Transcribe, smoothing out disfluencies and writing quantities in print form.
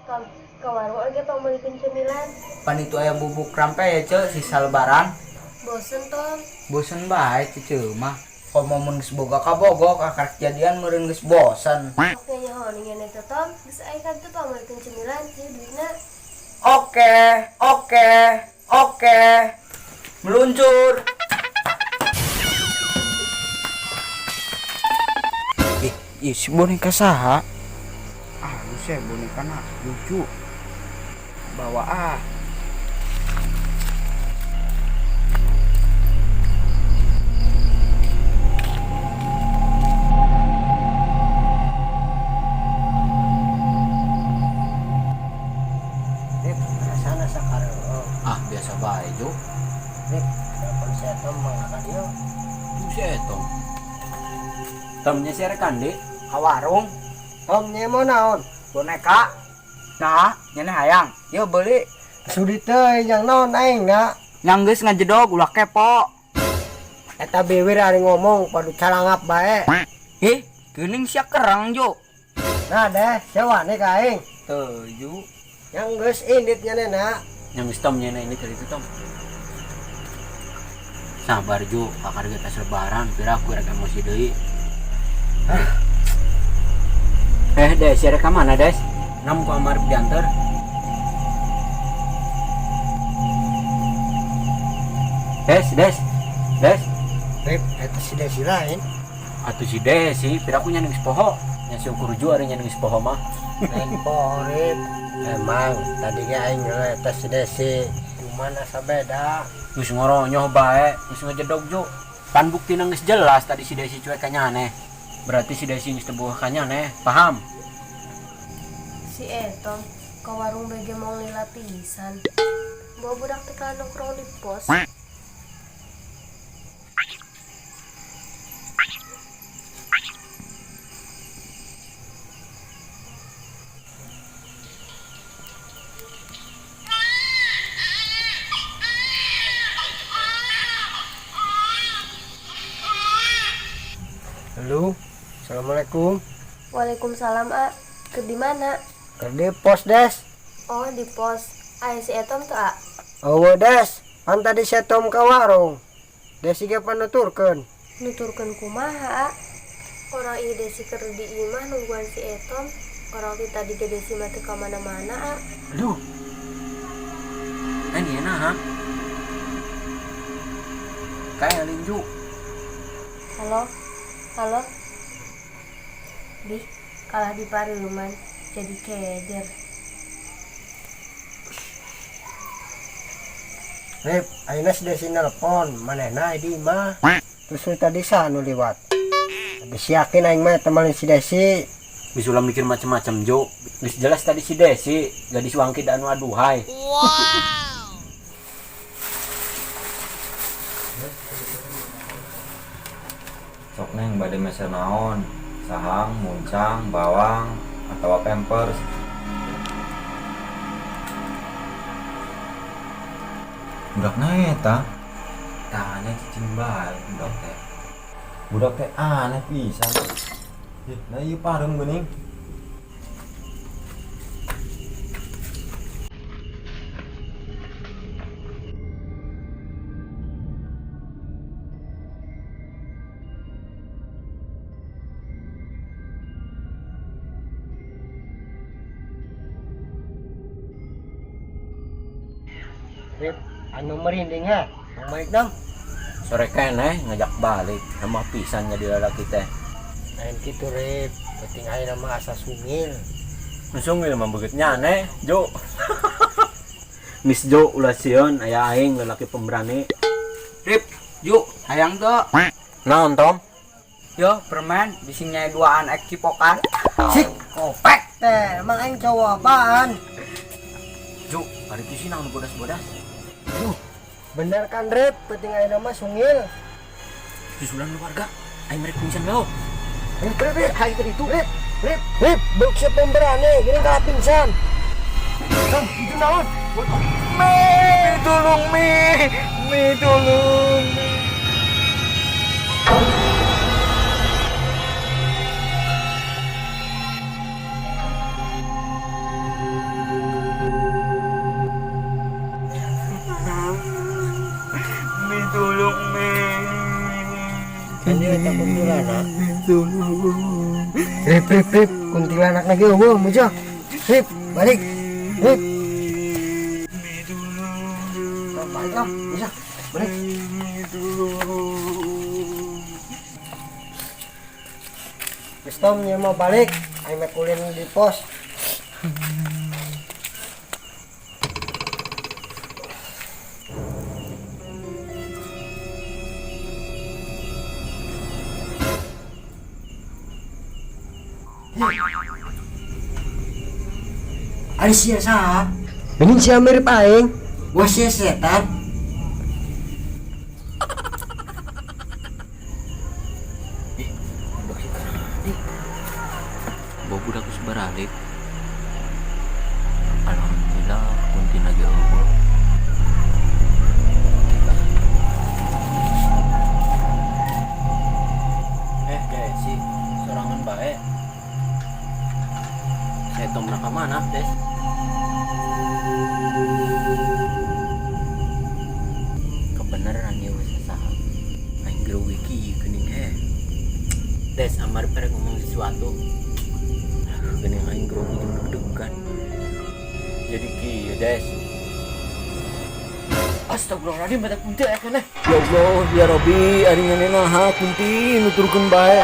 Tom, ke warung aja tong meulikeun cemilan. Pan itu aya bubuk rampe ya, Ce, sisa lebaran. Bosen, Tom. Bosen bae Cece mah. Komo mun geus boga kabogoh kakak kejadian meureun geus bosen. Oke nyaho ning eta Tom, geus aya kan tuh pang meulikeun cemilan, ieu duitna. Oke, oke, oke. Meluncur. Ih, ih, si boneka saha? Ah, lu sih boneka nak lucu. Bawa ah. Rip, rasana sakareo. Ah, biasa bae, Jo. Rip, telepon saya Tom mangga ka dieu. Tuh si Etong. Tomnya si rekan, Dek. Ka warung. Tom nya mau naon? Boneka. Nah, nyene hayang. Yo beli. Sudi teh yang naon aing na. Yang geus ngajedog ulah kepo. Eta biwir ari ngomong padu calangap bae. Ih, geuning sia kerang, Jo. Nah deh, sia wani ka aing. Teu, Ju. Yang geus indit nyene na. Yang geus Tom nyene ini tadi itu, Tom. Sabar, Jo, kakak ge tas lebaran, pira aku rek emosi deui. Des, ya rek ka mana, Des? Nam ku Amarip diantar. Des, Des. Des. Rip, eta si Desi lain. Atuh si Desi, pira aku nyaning poho. Nya syukur ju ari nyaning poho mah. Lain poho, Rip. Emang tadi ge aing ngeula eta si Desi. Cuman asa beda. Geus ngoronyoh bae, geus ngejedog ju. Pan buktina geus jelas tadi si Desi cuek ka nyaneh. Berarti si Desi geus teu boga ka nyaneh, paham? Si Etong ke warung BG mau lila pisan. Bawa budak teh ka nongkrong di pos. Halo, assalamualaikum. Waalaikumsalam, A. Ke di mana? Ke di pos, Des. Oh, di pos. Aya si Etom tuh, A. Oh, Des. Pan tadi si Etom ke warung. Desi ge pan nuturkeun. Nuturkeun kumaha, A? Orang ieu Desi keur di imah nungguan si Etom. Orang ti tadi ge Desi mah teu ka mana-mana, A. Aduh. Kan ieu naha? Kayak linju. Halo? Halo? Dih, kalah di pareuman jadi keder. Rip, ayeuna si Desi nelpon, manehna di imah. Terus nu tadi saha nu liwat? Geus yakin aing mah eta mah si Desi. Geus ulah mikir macem-macem, Jo. Geus jelas tadi si Desi, gadis wangkid anu aduhai. Wow. Sok neng bade meser naon? Sahang, muncang, bawang, atau pampers. Budak na eta. Tanya cicing bae budak teh. Budak teh aneh pisan. Ih, nah ieu pareum geuning. Rip, anu merinding ha. Mau balik dong. Sore keneh ngajak balik, nama pisan jadi lalaki teh. Lain kitu, Rip. Penting ayeuna mah asa sungil. Nu sungil mah beungeut nyane, Jo. Miss Jo ulah sieun aya aing lalaki pemberani. Rip, Ju, hayang teu? Naon, Tom? Yo, permen bisi nyae duaan ek cipokan. Sik, kopek teh. Emang aing cowok apaan? Ju, ari teh sih naon bodas-bodas. Duh, bener kan, Rip? Penting ayeuna mah sungil. Susulan lu warga, aing merek pingsan lo. Rip, Rip, Rip, aing tadi itu. Rip, Rip, Rip, beluk siap pemberani, gini kalah pingsan. Tom, itu naon? Mi, tolong mi, mi tolong. Mi. Eta kuntilanak. Rip rip rip, kuntilanak lagi eueuh Mujo. Rip, balik. Rip. Tom, balik Tom, bisa. Balik. Geus Tom, ieu mau balik. Aing mah kulin di pos. Ari sia saha? Bening sia mirip aing. Wah sia setan. Ih, budak si Kanadi. Bawa budak geus baralik. Alhamdulillah kunti lagi eueuh. Eh, Desi, sorangan bae. Saya tom ka mana, Des? Kebenaran ya wis saha. Aing grogi kieu geuning he. Des, amar pada ngomong sesuatu. Geuning aing grogi jeung deg-degan. Jadi kieu, Des. Astagfirullahaladzim, pada kunti aya keneh. Ya Allah, ya Rabbi, ari ngene naha kunti nuturkeun bae.